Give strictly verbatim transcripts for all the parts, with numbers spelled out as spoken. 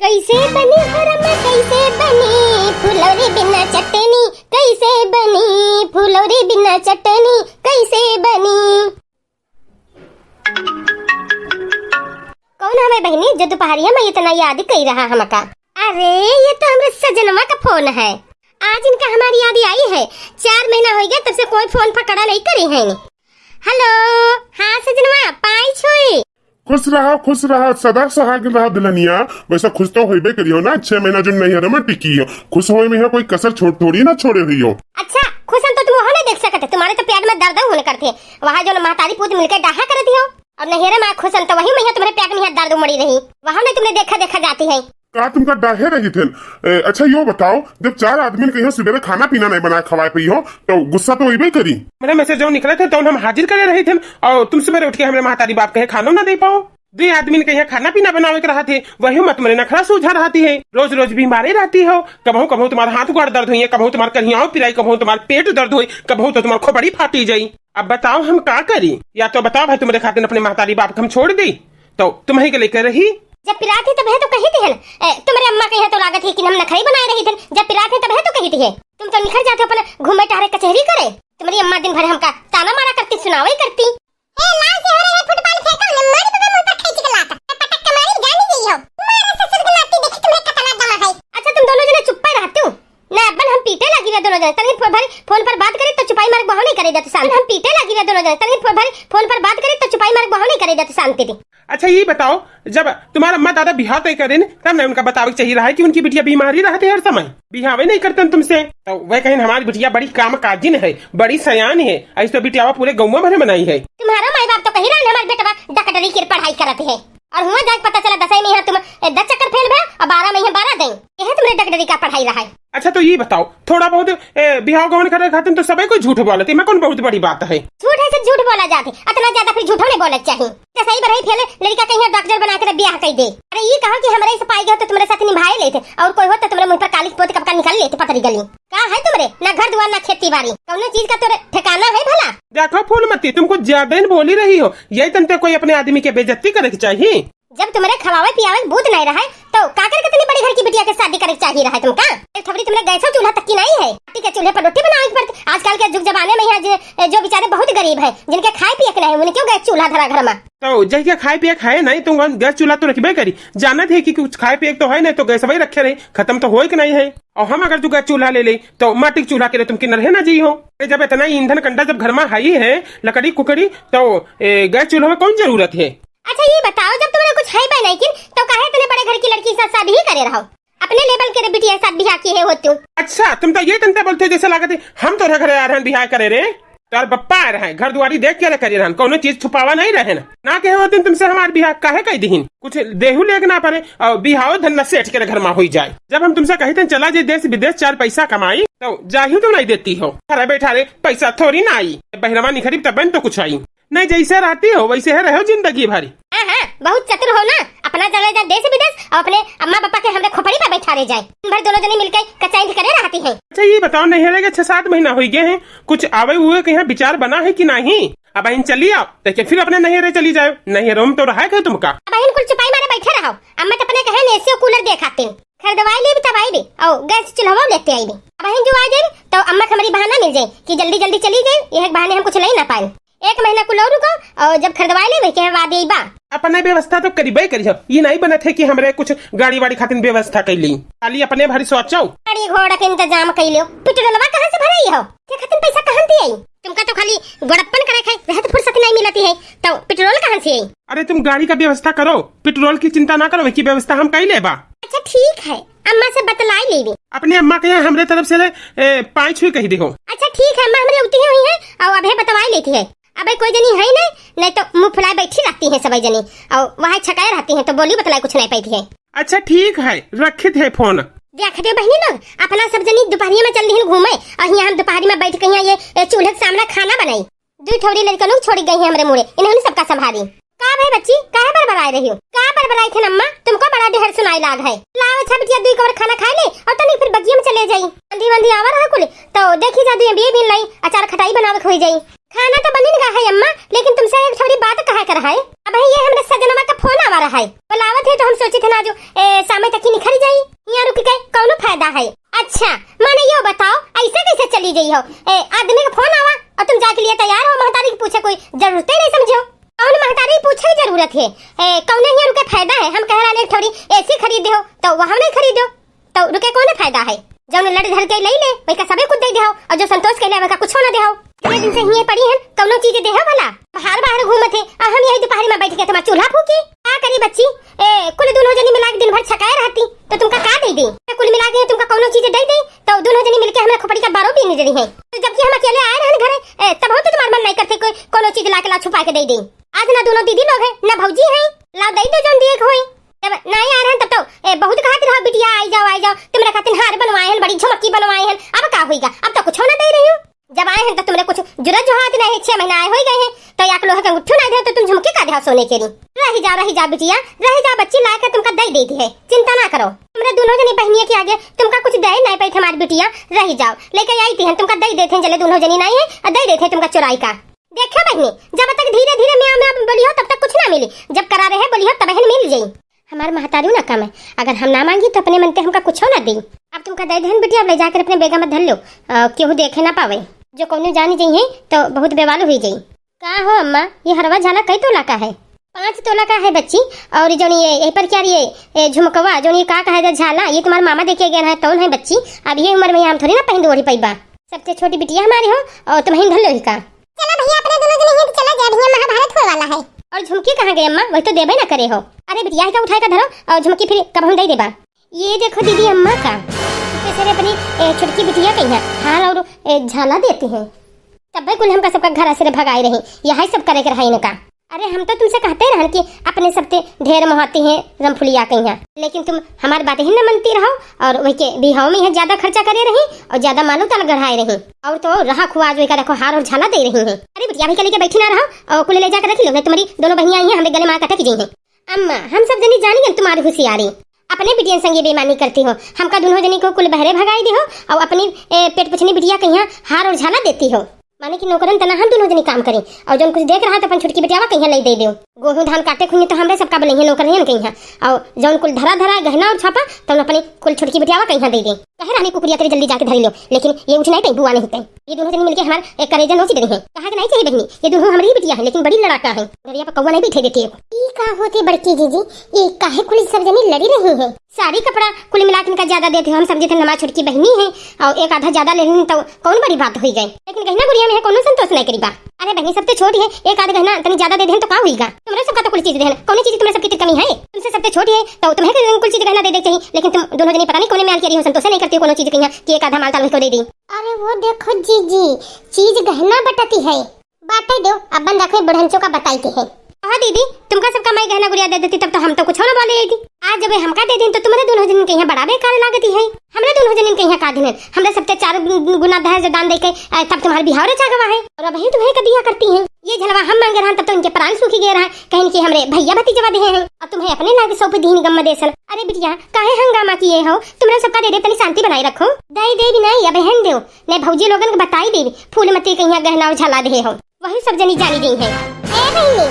कैसे बनी हो रमा, कैसे बनी फुलौरी बिना चटनी, कैसे बनी फुलौरी बिना चटनी, कैसे बनी? कौन हवे बहिनी जो दुपहरिया में इतना याद कई रहा हमका? अरे, ये तो हमरे सजनवा का फोन है। आज इनका हमारी याद आई है, चार महीना हो गया तब से कोई फोन पकड़ा नहीं करी है। हेलो, हाँ सजनवा, पाई छुई। खुश रहा, खुश रहा, सदा सुहागिन रहा दुल्हनिया। वैसा खुश तो होइबे करियो ना, छह महीना जो नैहर में टिकी हो, खुश होए में यहाँ कोई कसर छोड़ थोड़ी ना छोड़े हुई हो। अच्छा, खुश हम तो तुम वहाँ नहीं देख सकते, तुम्हारे तो पेट में दर्द होने करते। वहाँ जो महतारी पूत मिलके डाहा कर दियो, और नैहरे में खुश हम तो वही में तुम्हारे पेट में यहाँ दर्द उमड़ी रही, वहाँ नहीं तुमने देखा देखा जाती है। का तुमका डाहे रही थे? ए, अच्छा यो बताओ, जब चार आदमी के यहाँ सुबेरे खाना पीना नहीं बना खवाए पई हो, तो गुस्सा तो होइबे करी। मेरे में से जो निकले थे, तो हम हाजिर करे रही थे, और तुम सुबेरे उठ के हमरे महतारी बाप कहे खानो ना दे पाओ। दो आदमी के यहाँ खाना पीना बनावे के रहा थे, वही मत मेरे नखरा सूझा रहती है। रोज रोज बीमारे रहती हो, कबहू कबहू तुम्हारा हाथ गोड़ दर्द हुई है, कबहू तुम्हारा करियाव पिराई, कबहू तुम्हारा पेट दर्द हुई, कबहू तो तुम्हारा खोपड़ी फाटी जाई। अब बताओ हम का करी? या तो बताओ भाई, तुम्हारे खातिर अपने महतारी बाप के हम छोड़ दी, तो तुम्हें के लेकर रही। जब पिरात है तब है तो कही थी है ना, ए, तुम्हारे अम्मा के यहाँ तो लागत है कि हम नखरे बनाए रही थे, जब पिरात है तब है तो कही थी है। तुम तो निखर जाते हो अपना घूमे टहरे कचहरी करे, तुम्हारी अम्मा दिन भर हमका ताना मारा करती, सुनावे करती। ए, लाज से हो रही है, फुटबॉल फेंको, न मारी बबे मुंह पर खींच के लात। पटक के मारी, जानी गई हो। मारा ससुर के नाती, देखी तुम्हें कितना दम है। अच्छा, तुम दोनों जने चुप्पे रहते हो ना, अपन हम पीटे लगी रहे दोनों जने। तनी फो-, भरी फोन पर बात करे तो चुपाई मारे बहाव नहीं करे देते शांत। हम पीटे लगी रहे दोनों जने। तनी फो-, भरी फोन पर बात करे तो चुपाई मारे बहाव नहीं करे देते शांति थी। अच्छा, ये बताओ, जब तुम्हारा अम्मा दादा बिहाव तय करें, तब नहीं उनका बतावे के चाहिए रहा है कि उनकी बिटिया बीमारी रहते हर समय, बिहावे नहीं करते तुमसे। तो वह कहें, "हमारी बिटिया बड़ी काम काजिन है, बड़ी सयान है, ऐसे तो बिटियावा पूरे गौवा भरे बनाई है।" तुम्हारा माई बाप तो कही रहा है, "हमारे बेटवा डॉक्टरी की पढ़ाई करत है।" और हुआ जाके पता चला दसवीं में यहाँ तुम, ए, दस चक्कर फेल भे और बारह में यहाँ बारह दें। यह तुम्हारे डॉक्टरी का पढ़ाई रहा है। अच्छा, तो ये बताओ, थोड़ा बहुत, ए, बिहाव गवन करे खातिर तो सबे कोई झूठ बोलत है, मैं कौन बहुत बड़ी बात है? झूठ है, सिर्फ झूठ बोला जात है, इतना ज्यादा फिर झूठो नहीं बोलत चाहिए। तो सही बरही फेल लड़का कहीं डॉक्टर बना के ब्याह कर दे। अरे ये कहा कि हमारे से पाई गए तो तुम्हारे साथ निभाए लेते, और कोई हो तो तुम्हारे मुंह पर काली पोत कब का निकाल लेते पतरी गली। का है तुम्हारे, ना घर दुआर ना खेती बाड़ी, कौनो चीज का तोरे ठिकाना है भला? देखो फूलमती, तुम कुछ ज्यादा ही बोली रही हो, यही तनते कोई अपने आदमी के बेइज्जती करे के चाहिए? जब तुम्हारे खवावे पियावे के बूत नहीं रहे, तो का करके इतनी बड़ी घर की बिटिया के शादी करे के चाहिए रहा है तुमका? एक थोड़ी तुम्हारे गैसो चूल्हा तक की नहीं है, माटी के चूल्हे पर रोटी बनावे के पड़ती। आजकल के जुग जमाने में यहाँ जे, जो बेचारे बहुत गरीब हैं, जिनके खाए पिए के नहीं, उन्हें क्यों गैस चूल्हा धरा घर में? तो जहिया खाए पिए के है नहीं, तो गैस चूल्हा तो रखबे करी। जानत है कि कुछ खाए पिए के तो है नहीं, तो गैस वही रखे रही, खत्म तो होए के नहीं है। और हम अगर जो गैस चूल्हा ले ले, तो माटी के चूल्हा के लिए तुम किन्नर है ना जी हो। अरे जब इतना ईंधन कंडा जब घर में है ही है, लकड़ी कुकड़ी, तो, ए, गैस चूल्हा में कौन जरूरत है? अच्छा, ये बताओ, जब तुम्हारे कुछ है बा नहीं किन, तो काहे इतने बड़े घर की लड़की के साथ शादी ही करे रहो? अपने लेवल के रे बिटिया के साथ बियाह किए हो तू। अच्छा, तुम तो ये तनते बोलते हो जैसे लागत है हम तोरे घरे आ रहन बियाह करे रे। तोर बप्पा आ रहन, घर दुआरी देख के रे करे रहन, कौनो चीज छुपावा नहीं रहन। ना कहे होते तुमसे हमार बियाह काहे कह दिहिन? कुछ देहू लेके ना पड़े और बियाहो धन न सेठ के रे घर में होई जाए। जब हम तुमसे कही थे चला जे देश विदेश चार पैसा कमाई, तो जाही तो नहीं देती हो। घरे बैठा रे, पैसा थोड़ी ना आई, बहिरवा निखरी तब न तो कुछ आई। नहीं, जैसे रहती हो, वैसे है रहो जिंदगी भरी। हाँ, हाँ, बहुत चतुर हो ना, अपना चले जा देश विदेश और अपने अम्मा पापा के हमरे खोपड़ी पर बैठा रह जाए। दिन भर दोनों जने मिलके कचाई करे रहती हैं। अच्छा, ये बताओ, नैहरे के छह सात महीना हो गए हैं, कुछ आवे हुए के यहाँ विचार बना है कि नहीं? अब बहन चली आओ, लेकिन फिर अपने नैहरे चली जाओ, नैहरों में तो रहा है तुमका। अब बहन कुल चुपाई मारे बैठे रहो, अम्मा तो अपने कहे एसी कूलर दे खाते हैं, खरीदवाई ले भी तब आई भी, और गैस चूल्हा लेते आई भी। अब बहन जो आ जाए तो अम्मा के हमारी बहाना मिल जाए कि जल्दी जल्दी चली जाए, यह बहाने हम कुछ ले ना पाए। एक महीना कुल और रुको, और जब खरीदवाई लेबे के बाद यही बा। अपने व्यवस्था तो करीबे करी हो, ये नहीं बनत है कि हमरे कुछ गाड़ी वाड़ी खातिर व्यवस्था कर ली, खाली अपने भरी सोचो। गाड़ी घोड़ा के इंतजाम कर लियो, पेट्रोलवा कहाँ से भराई हो? के खातिर पैसा कहाँ से आई? तुमका तो खाली बड़प्पन करे खाए, वह तो फुर्सत नहीं मिलती है, तो पेट्रोल कहाँ से आई? अरे तुम गाड़ी का व्यवस्था करो, पेट्रोल की चिंता ना करो, वही की व्यवस्था हम कर लेबा। अच्छा ठीक है, अम्मा से बतलाई लेबे। अपने अम्मा के यहाँ हमरे तरफ से ले, ए, पाँच छुई कही देखो। अच्छा ठीक है, अम्मा हमरे उठी हुई है और अबे बतवाई लेती है। अबे कोई जनी है नहीं, नहीं तो मुंह फुलाए बैठी रहती है सबै जनी, और वहाँ छकाए रहती है तो बोली बतलाई कुछ नहीं पाती है। अच्छा ठीक है, रखित है फोन। देख दे बहनी लोग, अपना सब जनी दोपहरिया में चल रही घूमे, और यहाँ हम दोपहरी में बैठ के यहाँ ये, ये चूल्हे के सामने खाना बनाई। दो ठौरी लड़का लोग छोड़ गई है हमरे मुड़े, इन्होंने सबका संभाली। का भाई बच्ची, काहे बड़बड़ाए रही हो? का बड़बड़ाई थे अम्मा, तुमको बड़ा ढेर सुनाई लाग है। लाओ अच्छा बिटिया, दुई कवर खाना खाए ले और तनिक फिर बगिया में चले जाई। आंधी वांधी आवा रहा कुल, तो देखी जा दुई बिये भी लाई, अचार खटाई बनावे के होई जाई। खाना तो बनिन गा है अम्मा, लेकिन तुमसे एक ठौरी बात कहा कर है। अबहीं ये हमरे सजनवा का फोन आवा रहा है, बुलावत है तो हम सोचित है ना जो ए, शाम तक ही निखर जाई, यहाँ रुक के कौनो फायदा है। अच्छा, माने यो बताओ, ऐसे कैसे चली गई हो? ए, आदमी का फोन आवा और तुम जाके लिए तैयार हो, महतारी की पूछे कोई जरूरत ही नहीं समझो। कौन महतारी पूछे की जरूरत है? ए, कौन यहाँ रुके फायदा है? हम कह रहे एक ठौरी एसी खरीदे हो तो वहाँ नहीं खरीदो, तो रुके कौन फायदा है? जौन लड़ धर के ले ले, वही का सबे कुछ दे दे हो, और जो संतोष के ले, वही का कुछ ना दे हो। इतने दिन से हिये पड़ी हन, कौनो चीज दे हो भला? बाहर बाहर घूमत है, और हम यही दोपहरी में बैठ के तुम्हारा चूल्हा फूकी? का करी बच्ची, ए, कुल दोनों जनी मिला के दिन भर छकाए रहती, तो तुमका का दे दी? तो कुल मिला के तुमका कौनो चीज दे दी, तो दोनों जनी मिलके हमरा खोपड़ी का बारो बीन रही है। तो जबकि हम अकेले आए रहन घरे, ए, तब हो तो तुम्हारा मन नहीं करते कोई कौनो चीज ला के ला छुपा के दे दी। आज ना दोनों दीदी लोग हैं, ना भौजी हैं, ला दे दो जौन दिए के होई। जब नहीं आ रहन तब तो, ए, बहुत कहत रहो बिटिया आई जाओ, आई जाओ, तुमरे खातिर हार बनवाए हन, बड़ी झुमकी बनवाए हन, अब का होइगा? अब तो कुछ ना दे रही हूँ। जब आए हैं तो तुमरे कुछ जुरत जोहात नहीं, छह महीना आए हो ही गए हैं, तो एक लोहे के अंगूठो ना दे तो तुम झुमकी का देहो सोने के लिए? रही जाओ, रही जाओ बिटिया, रही जाओ, बच्ची लाए के तुमका दे देती है, चिंता ना करो। तुमरे दोनों जनी बहनिया के आगे तुमका कुछ दे नहीं पाई हमारी बिटिया, रही जाओ, लेके आई थी हम तुमका दे देते हैं, जले दोनों जनी नहीं है और दे देते हैं तुमका चुराई का। देखो बहनी, जब तक धीरे धीरे म्याऊं म्याऊं बोलिहो तब तक कुछ ना मिली, जब करारे है बोलिहो तब है मिल जाई। हमार महतारी ना कम है, अगर हम ना मांगी तो अपने मन ते हमका कुछो ना दी। अब तुमका दे देहन बिटिया, अब ले जाकर अपने बेगा में धर लो, अ, केहू देखे ना पावे। जो कौनो जानी जाइए तो बहुत बेवाल हुई जाई। का हो अम्मा, ये हरवा झाला कई तोला का है? पाँच तोला का है बच्ची। और जौन ये, यही पर क्या ये, ये झुमकवा, जौन ये का कहे दे झाला, ये तुम्हारे मामा देके गए हैं, तौन है बच्ची। अब ये उम्र में हम थोड़ी ना पहन ओढ़ी पैबा। सबसे छोटी बिटिया हमारी हो और तुम ही धर लो ही का। चला भैया, अपने दोनों जने यहीं चला जाए भैया, महाभारत होए वाला है। और झुमकी कहाँ गई अम्मा, वही तो देबे ना करे हो। अरे बिटिया, ही का उठाए का धरो और झुमकी फिर कब हम दे देबा। ये देखो दीदी अम्मा का, चुपके से रे अपनी, ए, छोटकी बिटिया कहीं है, हार और, ए, झाला देती हैं। तब भाई कुल हमका सबका घर से रे भगाए रही, यही सब करे के रहा इनका। अरे हम तो तुमसे कहते रहन कि अपने सबते ढेर मोहाती हैं रमफुलिया कहीं है, लेकिन तुम हमारी बात ही न मनती रहो और वही के बिहाव में ही ज्यादा खर्चा करे रही और ज्यादा मालू तल गढ़ाए रही। और तो रहा खुआ जो का देखो हार और झाला दे रही हैं। अरे बिटिया, अभी के लेके बैठी ना रहो और कुल ले जाकर रख लो, नहीं तुम्हारी दोनों बहनियां आई हैं, हमरे गले में आकर अटक गई हैं। अम्मा, हम सब जनी जानी गन तुम्हारी होशियारी। अपने बिटियन संगे बेईमानी करती हो, हमका दोनों जनी को कुल बहरे भगाई दी हो और अपनी, ए, पेट पुछनी बिटिया कहिया हार और झाला देती हो। माने कि नौकरन तना हम दोनों जनी काम करी और जौन कुछ देख रहा तो अपन छोटकी बिटियावा कहिया ले दे दो। गोहूं धान काटे खुनी तो हमरे सबका बोले नौकर नहीं कहिया, और जौन कुल धरा धरा गहना और छापा तो अपनी कुल छोटकी बिटियावा कहिया दे दे। कहे रानी कुकुरिया तेरे जल्दी जाके धरी लो, लेकिन ये उठ नहीं पाई, बुआ नहीं पाई। ये दोनों जनी मिलके हमार एक करेजा नोच दे रही हैं। कहा कि नहीं चाहिए बहनी, ये दोनों हमारी ही बिटिया है, लेकिन बड़ी लड़ाका है। गरिया पर कौवा नहीं बैठे देती है। ई का होती बड़की जीजी, ये काहे कुल सब जनी लड़ी रही हैं? साड़ी कपड़ा कुल मिला के इनका ज्यादा देते हो, हम समझे थे हमारी छोटकी बहनी है और एक आधा ज्यादा ले लेनी तो कौन बड़ी बात हुई गई, लेकिन गहना गुड़िया में है, कोनो संतोष नहीं करीबा। अरे बहनी, सब तो छोट है, एक आध गहना तनी ज्यादा दे देहन तो का हुईगा? तुमरे सबका तो कुल चीज देहन, कौन चीज तुमरे सबकी कमी है? तुमसे सब तो छोट है तो तुम्हें कुल चीज गहना दे दे चाहिए, लेकिन तुम दोनों जनी पता नहीं कौन म्याल करी हो, संतोष नहीं करती हो, कोनो चीज कहिया कि एक आधा माल ताल को दे दी। अरे वो देखो जीजी, चीज गहना बटती है, बाटे दो, अपन रखे बुढ़ंचो का बताई के है। हाँ दीदी, तुमका सबका माई गहना गुड़िया दे देती तब तो हम तो कुछ ना बोले थी। आज जब हमका दे दिन तो तुम्हारे दोनों जन के यहाँ बड़ा बेकार लागती है। हमरे दोनों जन के यहाँ का दिन है, हमरे सबसे चार गुना दहेज दान दे के, अ, तब तुम्हारे बिहाव रे चागवा है। और अब ही तुम्हें कदिया करती हैं। ये झलवा हम मांगे रहन तब तो इनके प्राण सूखी गए रहा, कहीं कि हमरे भैया भतीजवा दे हैं और तुम्हें अपने लागे सौंप दीन गम देसन। अरे बिटिया, काहे हंगामा किए हो? तुमरे सबका दे दे, तनी शांति बनाए रखो। दे दे भी नहीं, अब बहन दो, नहीं भौजी लोगन के बताई दे, फूल मती कहिया गहना और झला दे हो। वही सब जनी जानी गई है। ए बहनी,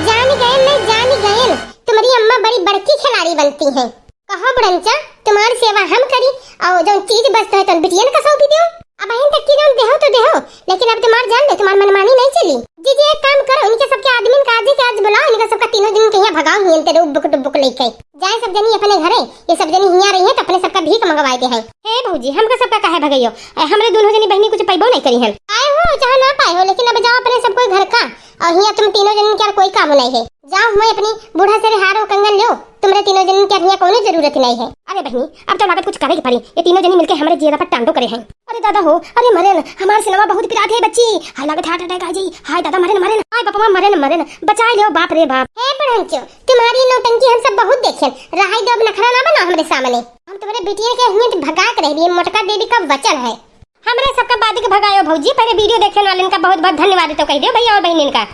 जानी गयन नहीं, जानी गयन। तुम्हारी अम्मा बड़ी बड़की खिलाड़ी बनती हैं। कहो बुढ़ंचा, तुम्हारी सेवा हम करी और जो चीज बचता है तो बिटियन का सौंपी दो। अब बहन तक की जौन देहो तो देहो, लेकिन अब तुम्हार जान दे, तुम्हार मनमानी नहीं चली। जीजी एक काम करो, इनके सबके आदमी का आज के आज बुलाओ, इनका सबका तीनों दिन कहीं भगाओ, हियन तेरे उब्बुक डुब्बुक लेके। जाए सब जनी अपने घरे, ये सब जनी हियां रही है तो अपने सबका भीख मंगवाए दे हैं। हे भौजी, हमका सबका काहे भगइयो? ए, हमरे दोनों जनी बहनी कुछ पैबो नहीं करी हन। आए हो चाहे ना पाए हो, लेकिन अब जाओ अपने सब कोई घर का, और हियां तुम तीनों जनी के और कोई काम नहीं है। जाओ, मैं अपनी बूढ़ा से हार और कंगन लो, तुमरे तीनों जनी के हियां कोनो जरूरत नहीं है। अरे बहनी, अब तो लागत कुछ करे के पड़ी, ये तीनों जनी मिलके हमरे जियरा पर टांडो करे हैं। अरे दादा हो, अरे मरेन, हमार सिनवा बहुत पिरात है बच्ची, हाय लागत हार्ट अटैक आ जाई, हाय दादा मरेन, मरेन, हाय बापवा मरेन, मरेन, बचाए लो बाप रे बाप। हे बुढ़ंचो, तुम्हारी नौटंकी हम सब बहुत देखेन, रहाई दो, अब नखरा ना बनाओ हमरे सामने। हम तुम्हारे बिटिया के हियां भगा के रहबी, ये मोटका देवी का वचन है। हमरे सबका बाद के भगायो भौजी, पहले वीडियो देखे वाले इनका बहुत बहुत धन्यवाद तो कह दियो भैया और बहन इनका।